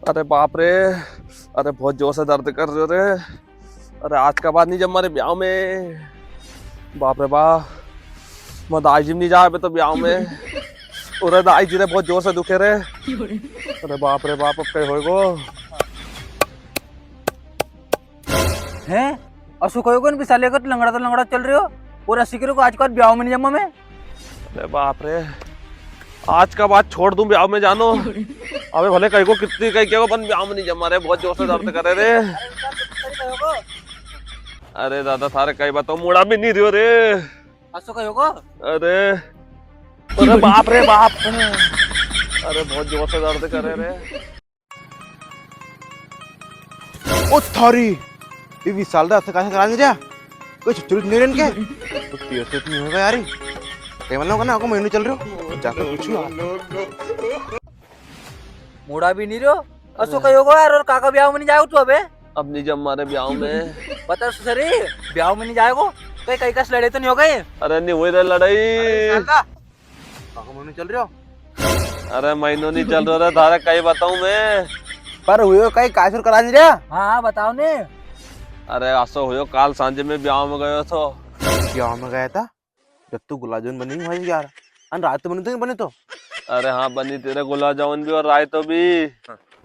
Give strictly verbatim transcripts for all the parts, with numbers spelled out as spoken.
अरे बाप रे, अरे बहुत जोर से दर्द कर रहे रे। अरे आज का बाद नी जमा रे ब्याव में। बाप रे बाप, मैं दाई जी में नी जावे अबे तो ब्याव में। अरे दाई जी रे बहुत जोर से दुखे रे। अरे बाप रे बाप, अब कई होएगो। हैं? असो कहो कोनी, विशाल, एक तो लंगड़ा तो लंगड़ा चल रहे हो और असी करो को आज का बाद ब्याव में नी जमा मैं। अरे बाप रे, आज का बाद छोड़ दूं ब्याव में जानो। अबे भले कई को कितनी कई के, अपन ब्याव में नी जमा रे, बहुत जोर से दर्द करे रे। अरे दादा, थारे कई बताऊं, मुड़ा भी नी रियो रे। असो कई होगो? अरे, अरे बाप रे बाप, अरे बहुत जोर से दर्द करे रे। ओ थारी, ये विशाल दा, असो कई से कराने जा? कोई छुट्टी नी रे इनके? तो पेट तो नी होगा यार। कई मतलब करना, आपको महीनों चल रहे हो? जाके पूछूं यार। मुड़ा भी नी रियो, असो कई होगो यार, और काका ब्याव में नी जाएगो तू अबे? अब नी जमा रे ब्याव में। बता सरी, ब्याव में नी जाएगो? कई, कई कस लड़ई तो नी हो गई? अरे नी हुई रे लड़ई। अरे विशाल दा, काका महीनों चल रहे हो? अरे महीनों नी चल रहो रे, थारे कई बताऊं मैं। पर हुयो कई, कायसर कराने जा? हाँ, हाँ, बताओ ने। अरे असो हुयो, काल सांझे में ब्याव में गयो थो। ब्याव में गया था? जब तू गुलाब जामुन बनी भाई यार, अन रायतो बनी तो नी बनी तो? अरे हाँ, बनी थी रे गुलाब जामुन भी और रायतो भी।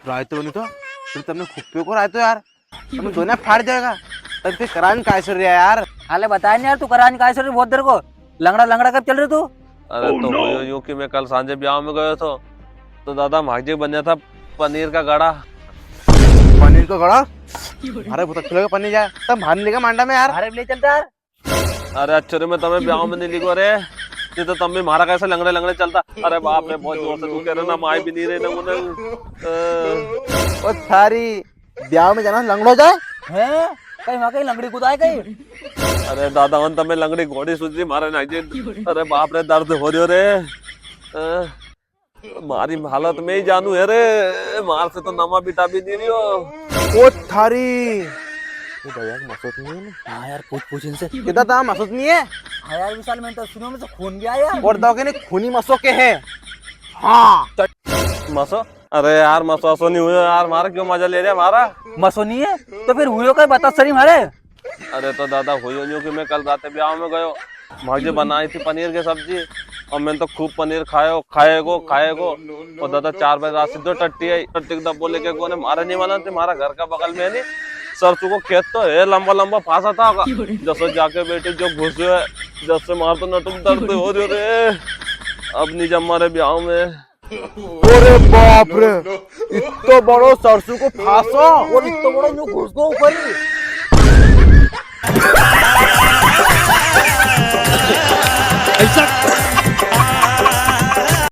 रायतो बनी तो? फिर तमने खूब पियो को रायतो यार, तमने दोना फाड़ जाएगा। तब फिर करान कायसर रिया यार। हाले बताया नी यार, तू करान कायसर रियो बहुत देर को। लंगड़ा लंगड़ा कब चल रहे तू? अरे तो हुयो यूं कि मैं कल सांझे ब्याव में गयो थो, तो दादा म्हारे बन्या था पनीर का गड़ा। पनीर का गड़ा? अरे बहुत अच्छा लगे पनीर यार, तब म्हारे नी लेगा मांडा में यार। अरे ले चलता यार। अरे अच्छो रे, मैं तमे ब्याव में नी लिखो रे, नी तो तम भी म्हारा कई से लंगड़े लंगड़े चलता। अरे बाप रे, बहुत जोर से दुखे रे ना, माय भी नी रे ना उन्हें। ओ थारी, ब्याव में जाना लंगड़ो जाए? हैं? कई वहाँ कई लंगड़ी कुदाए कई? अरे दादा, उन तमे लंगड़ी घोड़ी सूझ री, म्हारे ना जी। अरे बाप रे, दर्द हो रियो रे। अ, मारी हालत में ही जानू है रे, मार से तो नमा बिटा भी नी रियो। ओ थारी। ओ भैया, मसो तो नी है ना? हाँ यार, पूछ, पूछ इनसे। किदा था, मसो तो नी है? हाँ यार विशाल, मैंने तो सुनो में से खून भी आया। और दो के नी, खूनी मसो के है। हाँ। मसो? अरे यार, मसो असो नी हुयो यार, मारा क्यों मजा ले रिया मारा? मसो नी है? तो फिर हुयो कई, बता सरी मारे। अरे तो दादा, हुयो यूं कि मैं कल रात ब्याव में गयो, म्हारे बनाई थी पनीर की सब्जी, और मैंने तो खूब पनीर खायो, खाएगो, खाएगो। और दादा, चार बजे रात सीधो टट्टी आई, टट्टी का डब्बो लेके कोने, म्हारे नी मालूम थी, म्हारा घर का बगल में है नी, सरसों को खेत तो है, लंबा लंबा फांसा था। जसो जाके बैठे जो घुस है, जसो मार तो नटुक दर्द हो रियो रे, अब नी जमा रे ब्याव में। अरे बाप रे, इत्तो बड़ो सरसों को फांसो। और इत्तो बड़ो यूं घुस गो ऊपर ही।